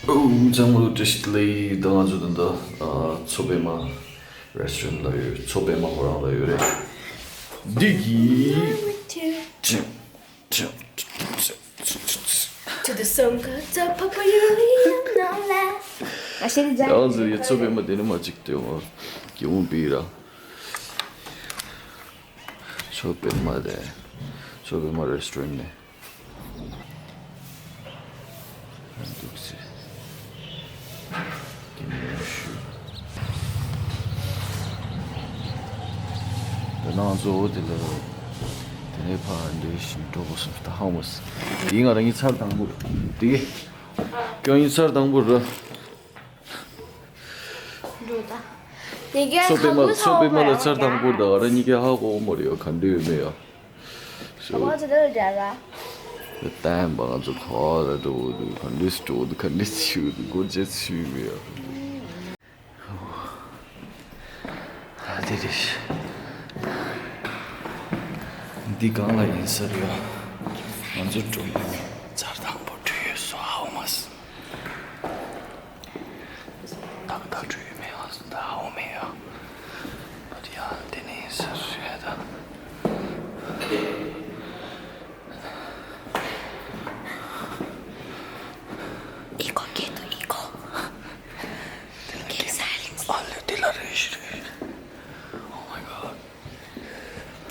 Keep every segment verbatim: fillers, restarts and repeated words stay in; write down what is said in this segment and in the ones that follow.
ཨོ། གཙང་མ་ལོ་བཀྲ་ཤིས་བདེ་ལེགས། ད་ང་ཚོ་ད་ལྟ་ཨ་མཚོ་པདྨ་རེ་སི་ཊོ་རན་ཊི་ལ་ཡོད། མཚོ་པདྨ་ཁོ་རང་ལ་ཡོད་རེད། འདི་གི་To the song of the Papayuri, no less. ང་ཚོ་ཡི་མཚོ་པདྨ་དེ་ནི་མ་གཅིག་ཏུ་ཡོང་། སྐྱིད་པོ་པི་ར། མཚོ་པདྨ་དེ། མཚོ་པདྨ་རེ་སི་ཊོ་རན་ཊི་ནས། འདུག་སེ། ད་ནང་གཙོ་བོ་དེ་ལ། དེ་ནས་ཕར་འདྲེ་བཞིན་འགྲོ་དགོས་སོང་། ད་ཧ་མོ་སི། དེ་ང་རང་གི་ཚར་དང་པོ་རེད། དེ་གི་ཀྱང་ཡིན་ཚར་དང་པོ་རེད། འགྲོ་ད། དེ་ག་མཚོ་པདྨ། མཚོ་པདྨ་ལ་ཚར་དང་པོ་རེད། ད་ང་རང་གཉིས་ཀ་ཧ་གོ་གི་མ་རེད། ཡ་ག་འདྲ་ཡོད་མེད་ཡ། So ང་ཚོ་འདི་ལ་འདྲ་ར། བལྟས་པ་ང་ཚོ་ག་པར་འགྲོ་འདུག་ག་འདྲས་འགྲོ་འདུག་ག་འདྲས་ཞུ་འདུག་སྒོ་འབྱེད་ཞུས་མེད་ཡ། ཨ་དེ་རེད། འདི་སྒང་ལ་ཡིན་ས་རེད་ཡ། ང་ཚོ་འགྲོ་མཁན་ཚར་དང་པོ་འགྲོ་ཡོད་སོ། ཧ་མ་སི། ཏག་ཏག་འགྲོ་ཡོད་མེད་ང་ཚོ་ད་ཧ་མེད་ཡ། ཨ་དེ་ཡ་དེ་ནས་ཡིན་ས་རེད་ད། Eco, keep the eco. Keep silence. ཨ་ལེ་དེ་ལ་རེ་ཞིག་རེད། Oh my god.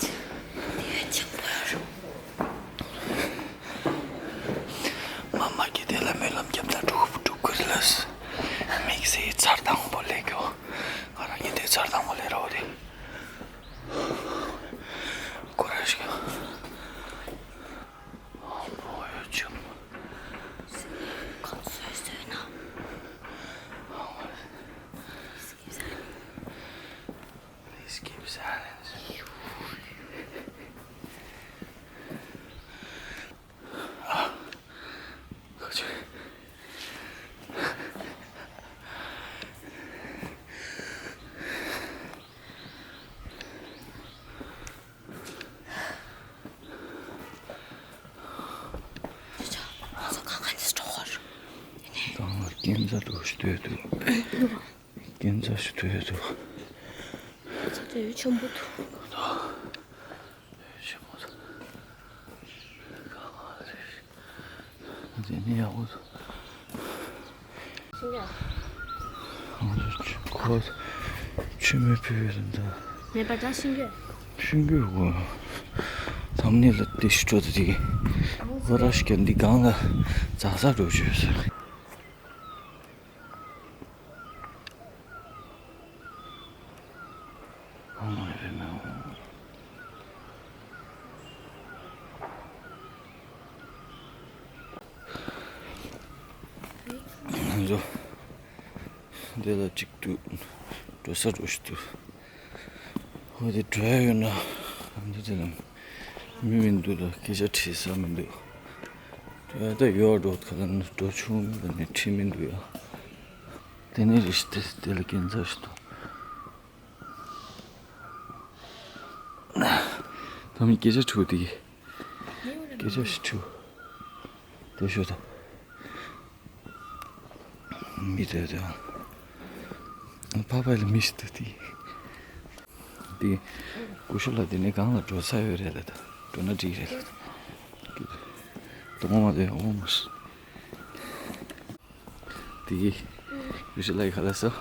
དེ་ཆེན་པོ་ཡོད་རུང་། མ་མ་གི་དེ་ལ་སྨོན་ལམ་རྒྱབ་ན་འགྲུབ་འགྲུབ་ཀྱི་རེད་ལ། དམིགས་བསལ་ཚར་དང་པོ་ལས་ཀྱོ། ང་རང་གི་དེ་ཚར་དང་པོ་ལས་རོགས་རེད། ཁོ་ར་ཞིག་ཡོད་ཅིང་། ཁོ་ཚོས་ཟོས་ན། Please keep silence. སྒང་ལ་སྐྱིན་ཚ་འདྲ་ཞིག་ལྟོས་འདུག་སྐྱིན་ཚ་ཞིག་ལྟོས་འདུག་ཆེན་པོ་འདུག་འདི་ནི་ཡག་པོ་འདུག་ཁོ་ཆུ་མོ་ཕུལ་བའི་རིན་ཐང་མེད་པ་འདྲ། ཤིང་གི་ཤིང་གི་གོ། ཐམ་ནི་ལ་དེ་ཤི་འགྲོ་དེ་དེ་གི་ཝ་ར་ཤི་ཀན་འདི་སྒང་ལ་ཛ་ས་འགྲོ་བཅོས་ཟེར། ཨོ་མ་རེད་མེད། ང་ཚོ་འདི་ལ་གཅིག་ཏུ་འགྲོ་ས་འགྲོ་ཞིག་ཏུ། འོ་དེ་འགྲོ་ཡ་ཡོད་ན་ང་ཚོ་དེ་ལ་མི་མི་འདུག་ལ་སྐད་ཆ་དྲིས་ས་མི་འདུག་འགྲོ་ཡ་ད་ཡོད་འགྲོ་ག་ལ་ན་འགྲོ་ཆུང་མི་ལ་ནི་ཁྲིད་མི་འདུག་ཡ། དེ་ནས་རེ་ཞིག་དེ་དེ་ལ་སྐྱིན་ཚ་ཞིག་འདུག་ད་མི་སྐད་ཆ་དྲུག་དེ་གི་སྐད་ཆ་ཞིག་དྲུག་དེ་ཤོད་ད། མི་དེ་དེ་ཕ་ཕ་ལ་མི་ཞིག་ཏུ་དེ་དེ་ཀུ་ཤུ་ལ་དེ་ནས་གང་ལ་འགྲོ་ས་ཡོད་རེད་ལ། ད་འགྲོ་ན་འགྲིག་རེད་ལ། དུ་མ་མ་དེ་ཨོ་མོ་སི། དེ་གི་རི་ཤི་ལའི་ཁ་ལ་སོ།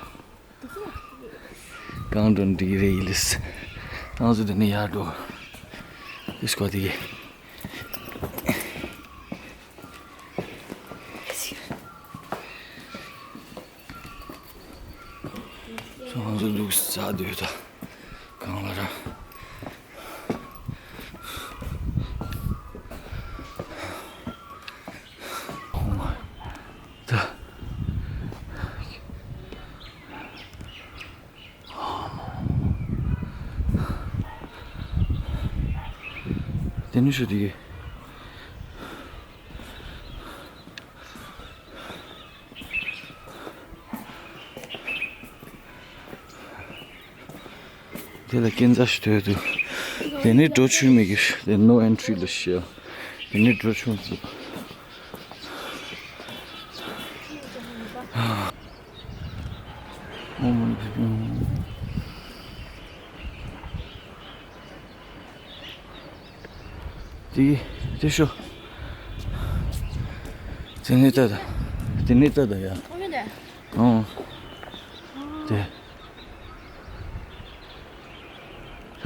གང་འགྲོ་འགྲིག་རེད་ཡིན་ལིས། ང་ཚོ་དེ་ནས་ཡར་འགྲོ། ཨིས་ཀོ་དེ་གི། ང་ཚོ་འདུག་ས་སྡོད་ད། གང་ལ་ར། ད། དེ་ནི་ཤོད་དེ་གི། དེ་ལ་སྐྱིན་ཚ་ཞིག་ཐོས་འདུག་དེ་ནི་འགྲོ་ཆོག་མི་གི། དེ་no entry ལ་ཤི་ཡ། དེ་ནི་འགྲོ་ཆོག་འདུག་ཨོཾ་མ་ཎི་པདྨེ་ཧཱུྃ། དེ་དེ་ཤོ། དེ་ནས་ལྟ་ད། དེ་ནས་ལྟ་ད་ཡ། ཨོ་མེ་དེ། ཨོ། དེ། ད། ད་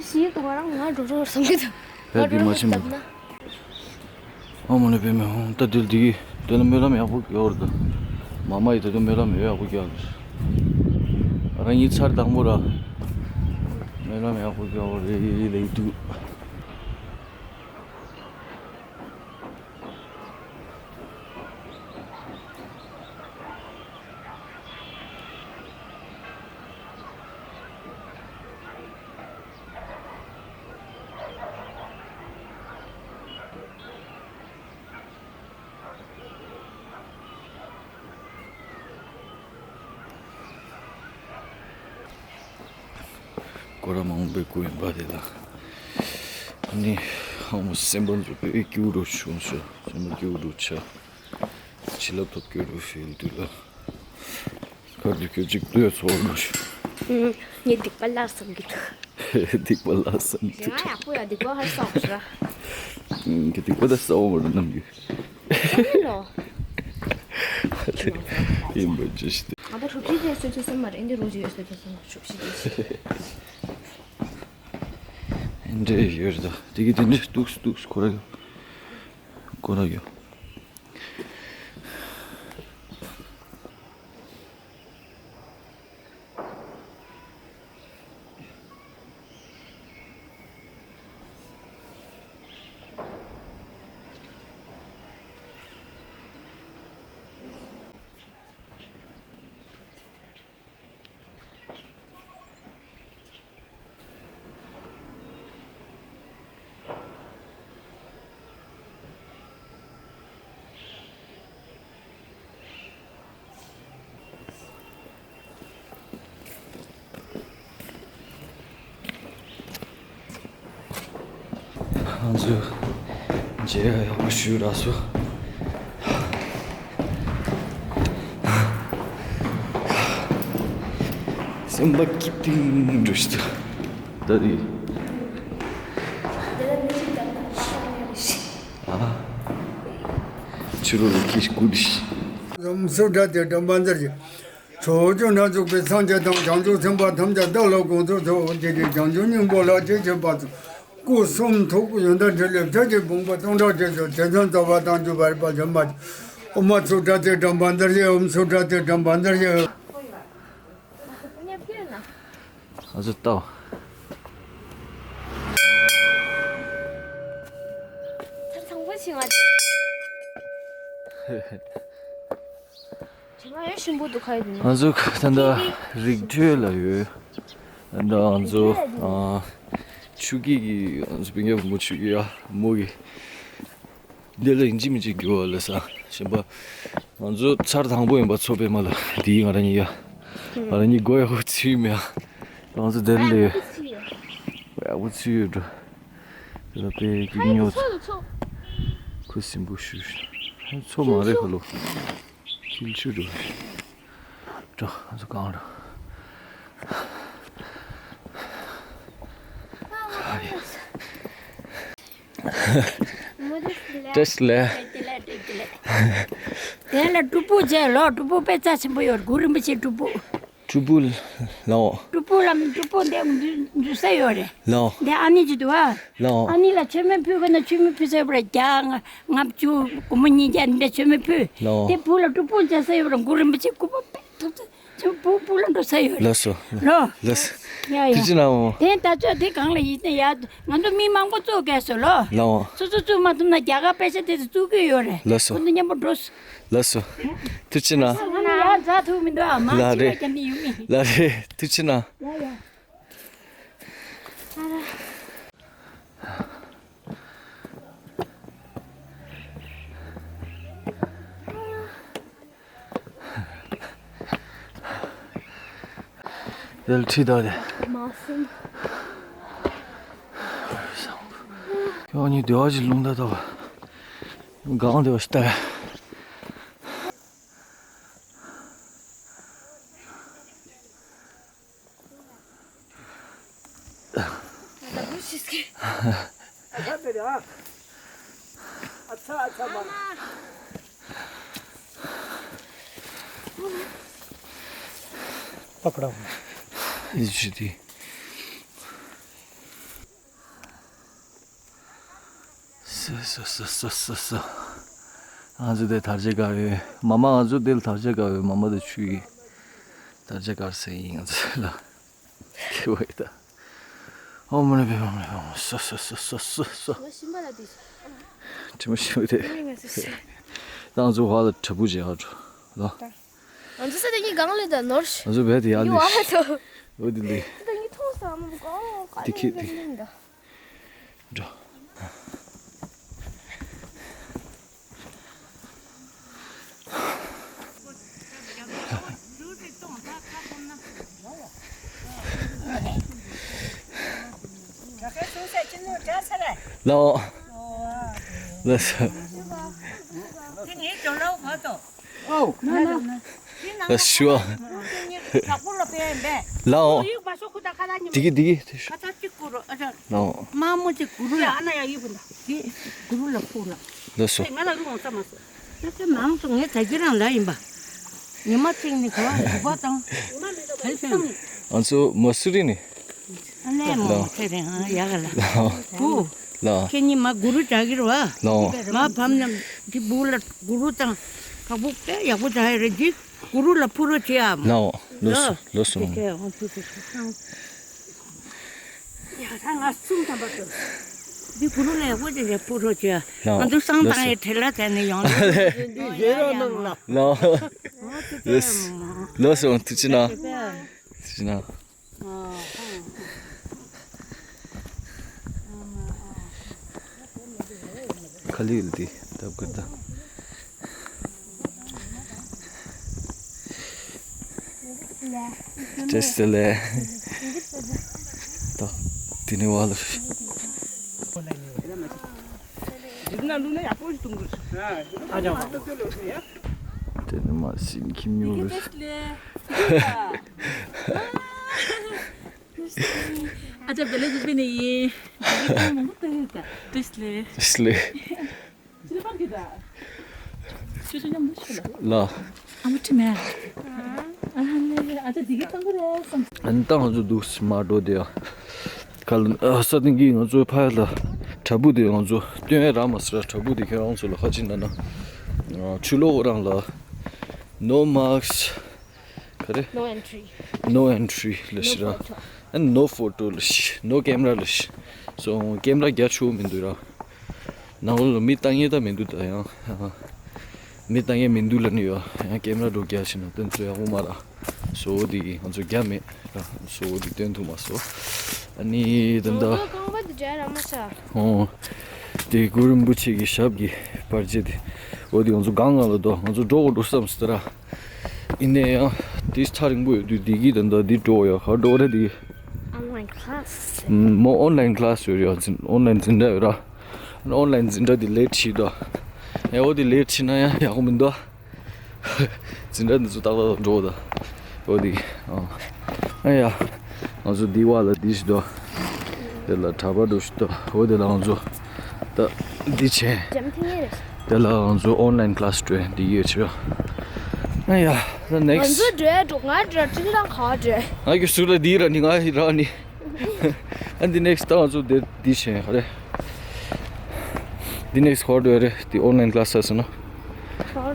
ཞིག་ཏུ་ང་རང་ང་འགྲོ་འགྲོ་བསམ་གྱི་འདུག་ད་ང་འགྲོ་འགྲོ་བསམ་གྱི་འདུག་ཨོཾ་མ་ཎི་པདྨེ་ཧཱུྃ། ད་དེ་འདི་གི་དེ་ལ་སྨོན་ལམ་ཡག་པོ་རྒྱག་དགོས་རེད་ད། མ་མ་ཡིས་ད་དུང་སྨོན་ལམ་ཡག་པོ་རྒྱག་དགོས། རང་ཉིད་ཚར་དང་པོ་ར། སྨོན་ལམ་ཡག་པོ་རྒྱག་དགོས་རེད་ལེགས་འདུག་སྐོར་ར་མང་པོའི་སྐུ་ཡིན་པ་དེ་དང་། ཨ་ནི་ཧང་མོ་སེམས་པ་འཛུགས་པའི་སྐྱིད་པོ་འགྲོ་བྱུང་སོ། སེམས་པ་སྐྱིད་པོ་འགྲོ་ཆ། བྱིན་རླབས་ཐོབ་སྐྱིད་པོ་ཧྥིལ་འདུག་ལ། ག་དུས་ཁྱོད་ཅིག་ལྟོས་ཚོར་འགྲོ་བྱུང་། ཨུམ། ངས་སྡིག་པ་ལགས་བསམ་གྱི་འདུག་སྡིག་པ་ལགས་བསམ་གྱི་འདུག་ང་ཡག་པོ་ཡ་སྡིག་པ་ཧར་སོང་ཟེར། ཨུམ། ཁྱོད་སྡིག་པ་ད་བསམ་མ་རེད་ནམ་རྒྱུན། ཨེ་ལོ། ཡིན་པ་ཅི་ཞིག་ང་ད་གྲུ་བཞི་དེ་གསོད་ཐུབ་སོང་མ་རེད། འདི་རུ་ཅིག་ཡོད་གསོད་ཐུབ་སོང་མ་གྲུ་བཞི་དེ་ཞིག་འདྲེ་ཡོད་རེད་ད། དེ་གི་དེ་འདྲེ་སྟུགས་སྟུགས་ཁོ་ར་ཡོད། ཁོ་ར་ཡོད། ང་ཚོས་མཇལ་ཡག་ཡག་པོ་ཞུས་རག་སོང་། སེམས་པ་སྐྱིད་ཏིང་འགྲོ་ཞིག་འདུག་ད་རེས། ཨ། ཕྱི་རོལ་གྱི་སྐུ་དྲི། ལམ་སུ་དྲ་སྟེ་དྲན་པ་མཛད་ཅིང་། ཕྱོགས་བཅུ་ན་བཞུགས་པའི་སངས་རྒྱས་དང་བྱང་ཆུབ་སེམས་དཔའ་ཐམས་ཅད་བདག་ལ་དགོངས་སུ་གསོལ། དེ་དུས་བྱང་ཆུབ་སྙིང་པོ་ལ་ཆོས་བྱེད་པ་སོགས་སྐུ་གསུང་ཐུགས་ཡོན་ཏན་ཕྲིན་ལས་བྱ་བྱེད་ཕུང་པོ་སྟོང་ཕྲག་བརྒྱད་ཅུ་དེ་ཚོན་རྩ་བ་དང་བརྒྱུད་པར་པ་བྱོན་པ། ཨོ་མ་སུ་དྲ་སྟེ་དྲན་པ་མཛད་ཅིང་། ཨོ་མ་སུ་དྲ་སྟེ་དྲན་པ་མཛད་ཅིང་། ཨ་ཟོ་ལྟ་བ། ད་ཚང་པོ་ཕྱིན་བ་དེ། ང་ཚོ་ད་ལྟ་རི་ཁྲོད་ལ་ཡོད། ད་ལྟ་ང་ཚོ་ཨ་ཆུ་སྐྱིད་ཀྱི་ང་ཚོ་སྤུན་ཀྱག་བུ་མོ་ཆུ་སྐྱིད་ཡ་མོ་གི་འདི་ལ་ཡིན་གཅིག་མིན་གཅིག་འགྱུར་བ་ལ་ས་གཞན་པ། ང་ཚོ་ཚར་དང་པོ་ཡིན་པ་མཚོ་པདྨ་ལ་འདི་ང་རང་ཉིད་ཡ། ང་རང་ཉིད་མགོ་ཡག་པོ་ཚོས་མེད་ཡ། ང་ཚོ་དེར་ལས་ཡག་པོ་ཚོས་ཡོད་འགྲོ། དེ་ལ་དཔེ་ཀྱི་སྨྱོ་ཚ། ཁུ་སིམ་པོ་ཞུ། མཚོ་མ་རེད་ཁ་ལོ། ཁྱིལ་ཆུ་འགྲོ། འགྲོ་ང་ཚོ་གང་འགྲོ། བཀྲ་ཤིས་བདེ་ལེགས། དེ་ལ་སྒྲུབ་ཕུག་མཇལ་ལོ། སྒྲུབ་ཕུག་དཔེ་རྩ་ཆེན་པོ་ཡོད། གུ་རུ་རིན་པོ་ཆེའི་སྒྲུབ་ཕུག་སྒྲུབ་ཕུག་ལའོ། སྒྲུབ་ཕུག་ལ་སྒྲུབ་ཕུག་འདི་འཛུལ་ས་ཡོད་རེད། ལའོ། འདི་ཨ་ནེ་ཅིག་འདུག་ཨ། ལའོ། ཨ་ནེ་ལ་མཆོད་མེ་ཕུལ་དགོས་ན་མཆོད་མེ་ཕུལ་ས་ཡོད་པ་རེད། བརྒྱ་ལྔ་བཅུ་སྒོར་མོ་ཉིས་བརྒྱ་འདི་འདྲ་མཆོད་མེ་ཕུལ། ལའོ། དེ་བུ་ལ་སྒྲུབ་ཕུག་མཇལ་ས་ཡོད་པ་རེད། གུ་རུ་རིན་པོ་ཆེ་སྐུ་པར་དཔེ་ཐུབ་ཚོད། ཁྱོད་བུ་བུ་ལ་འགྲོ་ས་ཡོད་རེད། ལགས་སོ། ལོ། ལགས་སོ། ཡ་ཡ། ཐུགས་རྗེ་གནང་། དེ་ད་ཚོད་དེ་གང་ལ་ཡིན་ཏེ་ཡ། ང་ཚོ་མི་མང་པོ་བཙུགས་གས་སོ་ལོ། ལའོ། སོ་སོ་བཙུགས་མ་ཐུབ་ན་རྒྱ་གར་པེ་ཤ་དེ་ཚོ་བཙུགས་ཀྱི་ཡོད་རེད། ལགས་སོ། ཁོ་ཚོ་མཉམ་པོ་འགྲོ། ལགས་སོ། ཐུགས་རྗེ་གནང་། ང་ནི་ཡ་ཛ་ཐུག་མི་འདུག་ཨ། མ་ལགས་ཅི་རེད། ལ་རྒྱ་མི་ཡོང་མི། ལགས་རེད། ཐུགས་རྗེ་གནང་། ཡ་ཡ། དེ་ལ་ཁྲིད་དོ་དེ། མ་སེམས། ཁྱོད་གཉིས་སྡེ་བ་ཅིག་ལུང་ད་ལྟ་བ། གང་སྡེ་བ་ཞིག་ལྟ། पकड़ा हुआ। ས་ས་ས་ས་ས་ས། ང་ཚོ་དེ་དར་ཆ་དཀར་བའི་མ་མ། ང་ཚོ་དེ་ལ་དར་ཆ་དཀར་བའི་མ་མ་དང་ཆུ་ཡི་དར་ཆ་དཀར་ཟེར་ཡིན་ང་ཚོ་ལ། ཁེ་བའི་ད། ཨོ་མ་ལེ་བེ་མ་མ་ལེ་བེ་མ། ས་ས་ས་ས་ས་ས། ང་ཤི་མ་ལ་དེ། དྲི་མ་ཤི་བའི་དེ། ང་ཤི་མ་ལ་དེ། ད་ང་ཚོ་བ་ལ་དྲ་འབུ་བྱེད་ཨ་འགྲོ་ལ། ང་ཚོ་ས་དེ་གཉིས་གང་ལས་ད་ནོར། ང་ཚོ་བས་དེ་ཡར་ཡུ་ཨ་ལས། ཏོ། འོ་དེ་ལས། ས་དེ་གཉིས་མཐོང་ས་མ་གོ་ག་དེ་ལས་ཁེ་དེ། ཡིན་ད། འགྲོ། ལའོ། ལགས་སོ། ལགས་སོ། ལའོ། འདི་གི་འདི་གི། ལའོ། ལགས་སོ། ང་ཚོ་མ་སུ་རི་ནས། ཨ་ནེ་མོ་ཁྱེད་རང་ཡག་ག་ལ། ལའོ། བུ། ལའོ། ཁྱེད་གཉིས་མ་གུ་རུ་བྱ་གི་རེད་བ། ལའོ། མ་ཕམ་ནམ་དེ་བུ་ལ་གུ་རུ་དང་བག་བུ་དཔེ་ཡག་པོ་བྱ་ཡི་རེད། འདི་གུ་རུ་ལ་ཕུ་རོ་བྱེད་ཨ་མོ། ལའོ། ལོ་སོ། ལོ་སོ། ཡ་ད་ང་གསུམ་ཐམ་པ་ཏོ། འདི་གུ་རུ་ལ་ཡག་པོ་བྱེད་ཕུ་རོ་བྱེད་ཨ། ལའོ། ང་ཚོ་སང་ལོ་སོ། དང་ཡི་བྲེལ་ལ་བྱས་ནས་ཡོང་། འདི་བཞེས་རོགས་གནང་ལ། ལའོ། ལོ་སོ། ལོ་སོ། ཐུགས་རྗེ་གནང་། ཐུགས་རྗེ་གནང་། ཁ་ལི་ལི་ཏི་ཏབ་ཀར་ཏ། ཏེས་ཏེ་ལེ། ཏོ། ཏི་ནི་ཝ་ལ། དེ་ན་ལུ་ན་ཡག་པོ་ཞིག་གཏོང་དགོས། ཨ་ཅག་དེ་ནི་མ་སྲིན་ཁྱིམ་ཉོ་རེད། ཨ་ཅག་བེ་ལེ་ཇི་པི་ནི་ཡིན། ཏེས་ལེ། ཏེས་ལེ། ལ། ཨ་མ་ཁྲི་མེ། ཨ་ལེ་ཨ་ཅག་འདི་གི་ཏང་གི་རེད་བསམ། ཨན་ཏང་ང་ཚོ་འདུག་མ་འགྲོ་དེ་ཡ། ག་ལ་ས་སྟེང་གི་ང་ཚོའི་ཕ་ཡ་ལ་དྲ་འབུ་དེ་ང་ཚོ་སྟོན་ཡ་རག་མ་སི་ར། དྲ་འབུ་དེ་ཁྱེད་རང་ཚོ་ལ་ཁ་ཅིག་ན་ན། ཆུ་ལོག་རང་ལ། No marks། ག་རེ། No entry. No entry ལ་ཤི་ར། No photo. And no photo ལ་ཤི། No camera ལ་ཤི། སོ་ཀེམ་ར་རྒྱ་ཆུ་མི་འདུག་ར། ནང་ལོ་མི་ལྟ་ངེས་ད་མི་འདུག་ད་ཡང་། མི་ལྟ་ངེས་མི་འདུག་ལ་ནི་ཡོ། ཡང་ཀེམ་ར་འགྲོ་རྒྱ་ཕྱིན་ན་དོན་ཚོ་ཡག་པོ་མ་ར། སོ་འོ་དེ་ང་ཚོ་རྒྱ་མེད་ར། སོ་འོ་དེ་སྟོན་ཐུབ་མ་སོ། ཨ་ནི་ད་ད། ང་ཚོ་རྐང་པ་དེ་འདྲ་ར་མ་ཆགས། ཨོ། དེ་གུ་རུ་རིན་པོ་ཆེ་གི་ཞབས་ཀྱི་པར་ཆས་དེ། འོ་དེ་ང་ཚོ་གང་གང་ལ་དོ་ང་ཚོ་འགྲོ་དགོས་འགྲོ་བསམ་སི་ད་ར། ཡིན་ནའི་ཡང་དེ་ཐག་རིང་པོ་ཡོད་དུས་དེ་གི་ད་ད་དེ་འགྲོ་ཡ་ག་འགྲོ་ར་དེ། Online class. མོ་ཨོན་ལན་ཁ་ལ་སི་ཡོད་རེད་ཡ། འཛིན་ཨོན་ལན་འཛིན་གྲྭ་ཡོད་ར། ཨོན་ལན་འཛིན་གྲྭ་དེ་ལེ་ཊི་བྱེད་དོ། ཨེ་འོ་དེ་ལེ་ཊི་བྱེད་ན་ཡང་ཡག་པོ་མི་འདུག་འཛིན་གྲྭ་འདི་ཚོ་ཏག་ཏག་འགྲོ་ད། འོ་དེ་ཨ། ཨ་ཡ། ང་ཚོ་འདི་བ་ལ་འདི་བྱེད་དོ། དེ་ལ་གྲྭ་པ་འགྲོ་བྱེད་དོ། འོ་དེ་ལ་ང་ཚོ་ད་འདི་བྱེད། འཇམ་ཐིང་ངེ་རེད། དེ་ལ་ང་ཚོ་ཨོན་ལན་ཁ་ལ་སི་འགྲོ་འདི་ཡོད་ཆོག་ཨ་ཡ། ད་ནེག་སི། ང་ཚོ་འགྲོ་ཡ་འགྲོ། ང་འགྲོ་ཁྲིད་རང་ག་བ་འགྲོ། ང་གི་ཟུར་ལ་འདི་ར་ནི་ང་ར་ནི། ཨ་འདི་ནེག་སི་ད་ང་ཚོ་འདི་འདི་བྱེད་ཧ་རེ། འདི་ནེག་སི་ག་བ་འགྲོ་ཡ་རེད། འདི་ཨོན་ལན་ཁ་ལ་སི་ཟེར་ན།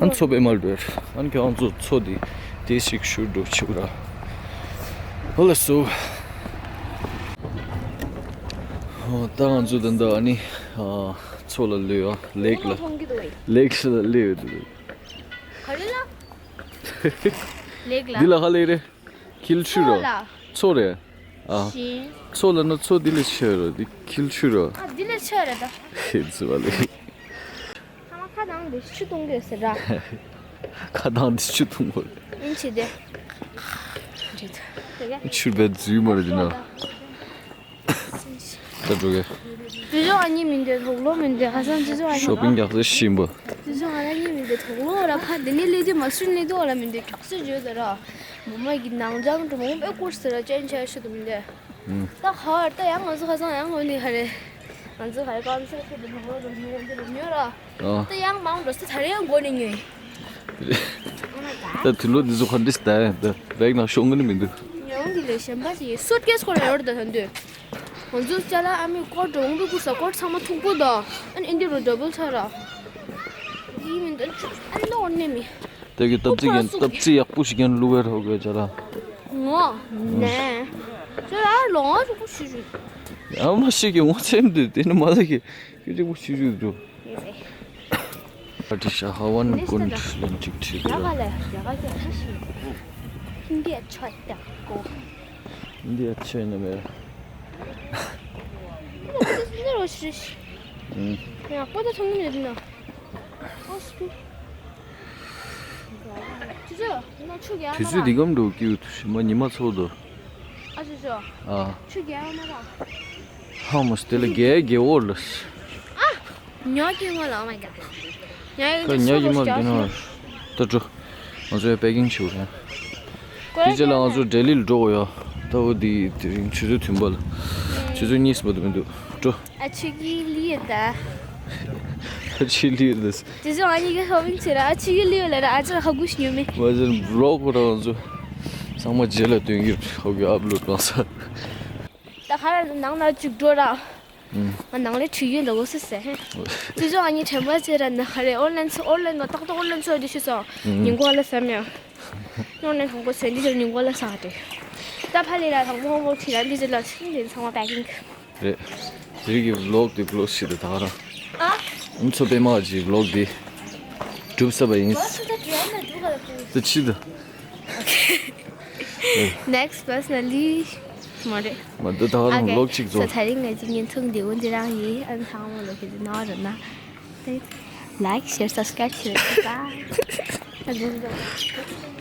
ཨ་མཚོ་པད་མ་འགྲོ་ཡ་རེད། ཨ་ཁྱོད་ང་ཚོ་མཚོ་འདི་དེ་ཞིག་ཤུར་འགྲོ་ཆེ་བ་ར། ཧོ་ལ་སོ། ཧོ་ད་ང་ཚོ་ད་ད་ཨ་ནི་ཨ། མཚོ་ལ་སླེབས་ཡོད། ལེག་ལ། མཐོང་གི་འདུག་ལེག་ལ་སླེབས་ཡོད་འདུག་ག་རེ་ལ། ལེག་ལ། འདི་ལ་ག་ལེག་རེད། ཁིལ་ཆུ་རོ། མཚོ་ལ། མཚོ་རེད། ཨ། ཤིང་། མཚོ་ལ་ན་མཚོ་འདི་ལ་ཆེ་རོ། འདི་ཁིལ་ཆུ་རོ། ཨ་འདི་ལ་ཆེ་རེད་ད། ཧེ་ཙི་བ་ལེ། ཁ་མ་ཁ་དང་འདི་ཆུ་འཐུང་གི་ཟེར་ར། ཁ་དང་འདི་ཆུ་འཐུང་གོ། ཨིན་ཆི་དེ། ཆུར་བས་འཛུལ་མ་རེད་འདི་ན། ད་འགྲོ་གི། དེ་ཚོ་ཨ་ནི་མི་འདུག་དོག་ལོ་མི་འདུག་ཧ་སང་དེ་ཚོ་ཨ་ནི། ཤོ་པིང་རྒྱག་ས་ཤིན་པོ། དེ་ཚོ་ཨ་ནི་མི་འདུག་དོག་ལོ་ར་ཕ་དེ་ནས་ལེ་དེ་མ་སུན་ལེ་དོ་ར་མི་འདུག་གྲགས་སུ་བརྗོད་དོ་ར། མོ་མ་གི་ནང་ལྗང་དུ་མོ་པའི་སྐོར་ཟེར་ར་ཅན་ཆ་ཤོ་དུ་མི་འདུག་ད་ཧར་ད་ཡང་ང་ཚོ་ཁ་སང་ཡང་འོ་ནི་ཧ་རེ། ང་ཚོ་ཧ་རེ་ཀམ་སེ་ཁུ་དུ་ཧོ་རོ་ཉོ་རོ་ཉོ་ར། ཨ། ད་ཡང་མང་འགྲོ་ས་ད་རེ་ཡང་འགོ་ནས་ཉོས། ད་དུས་ལོ་འདི་ཚོ་ག་འདྲ་ཞིག་ད་ཡང་ད་བེག་ནང་ཤོང་གི་ནི་མི་འདུག་ཉོ་གི་ལས་གཞན་པ་ཞིག་སུཊ་ཀེས་ཁོ་ར་ཡོད་ད་ད་འདོད། ང་ཚོ་ཅ་ལག་ཨ་མའི་ཀོཊ་འོང་དུ་བསྐུར་ས་ཀོཊ་ཚང་མ་མཐུག་པོ་ད། ཨ་ནི་ཨིན་ཌི་རུ་ཌབ་བལ་ཚར་ར། ཡིན་མི་འདུག་ཨ་ནི་ནོར་ནས་མི། དེ་གི་སྟབས་ཙིག་ཡན་སྟབས་ཙིག་ཡག་པོ་ཞིག་ཡན་བླུག་བར་ཧོ་གོ་ཅ་ལག་ངོ་། ནས། ཁྱོད་ཨ་ལོང་ཨ་ཅུ་ཀུ་ཤུ་ཤུ། ཨ་མ་ཤི་གི་ངོ་ཚེམ་དུ་དེ་ནི་མ་ལ་གི་ཁྱོད་ཅིག་པོ་ཤུ་ཤུ་འགྲོ། ཡེ་སེ། ཨ་ཏི་ཤ་ཧ་ཝན་ཀུན་ལན་ཅིག་ཁྲིད་ཡ་ག་ལ་ཡ་ག་ག་ཤི། ཧིན་དི་ཨ་ཆོད་ད་གོ། ཧིན་དི་ཨ་ཆོད་ན་མེ། ནི་རོ་ཤི་ཤི། ཨུམ། ཡ་ཀོ་ད་ཐོང་ནི་མེད་ན། ཨོ་སྐུ། དུས་ཚོད་འདི་གམ་འགྲོ་ཀྱི་ཡོད་དུ་ཞིམ་པ་ཉི་མ་ཚོགས་འདུག་ཨ་ཅོ་ཅོ། ཨ། ཆུ་རྒྱལ་བ་མ་ར། ཧ་མོ་སྟེ་ལ་རྒྱལ་རྒྱལ་བོ་ལ། ཨ། ཉོ་ཀྱི་མ་ལ། Oh my god། ཉོ་ཀྱི་ད་ཉོ་ཀྱི་མ་ལ་དེ་ན། ད་འགྲོ། ང་ཚོའི་པེ་ཀིང་ཞུ་རེད། དེ་རྗེས་ལ་ང་ཚོ་ལྡི་ལི་ལ་འགྲོ་དགོས་ཡ། ད་འོ་དེ་དེ་རིང་ཆུ་ཚོད་བདུན་པ་ལ། ཆུ་ཚོད་གཉིས་སུ་མ་དུ་མི་འདུག་འགྲོ། ཨ་ཆུ་གི་ལི་ཡོད་ད། ཨ་ཆུ་ལི་ཡོད་ད། དེ་ཚོ་ང་གཉིས་ཀྱི་ཤོ་པིང་བྱེད་ར། ཨ་ཆུ་གི་ལི་ཡོད་ལ་ར། ཨ་ཅག་ཧ་གོ་ཤི་ཉོ་མེད། མ་ཟེར་བློག་གོ་ར་ང་ཚོ། ཚང་མ་རྗེས་ལ་སྟོན་གྱི་ཧ་གོ་ཨབ་ལོཌ་གནང་ས། ད་ཁ་ར་ནང་ལ་བཅུག་འགྲོ་ར། ང་ནང་ལས་བྲིས་ཡོད་ལ་འོ་སི་སེ། དེ་ཚོ་ང་གཉིས་དྲན་པ་བྱེད་ར་ན་ཧ་རེ། ཨོར་ལན་ཚོ་ཨོར་ལན་ནོ་ཏག་ཏག་ཨོར་ལན་ཚོ་དེ་ཤི་སོང་། ཉིན་གུང་ལ་སམ་ཡ། ཨོར་ལན་ཧང་གོ་ཚོ་འདི་ཚོ་ཉིན་གུང་ལ་སང་དེ། ད་ཕ་ལི་ལ་ཧང་གོ་ཧང་གོ་ཁྲི་ལ་འདི་ཚོ་ལ་ཚིག་འདི་ཚང་མ་པེ་ཀིང་། རེད། དེ་རིགས་ཀྱི་བློག་དེ་བློག་ཞིག་ཏུ་ད་ར། ཨ། ཨུམ་ཚོ་པེ་མ་ཅི་བློག་དེ་གྲུབ་ས་བ་ཡིན། ད་ཆི་ད། Next personally། མ་རེད། མ་འདི་ད་རང་ལོག་ཅིག་ཚོ། ད་རིང་ངས་ཅིག་ཉིན་ཐུང་འདི་འོན་ཏེ་རང་ཡིན། ཨ་ནི་ཚང་མ་ལོ་ཁེ་ཏེ་ན་ར་ན། Like share subscribe བྱེད་རོགས་གནང་།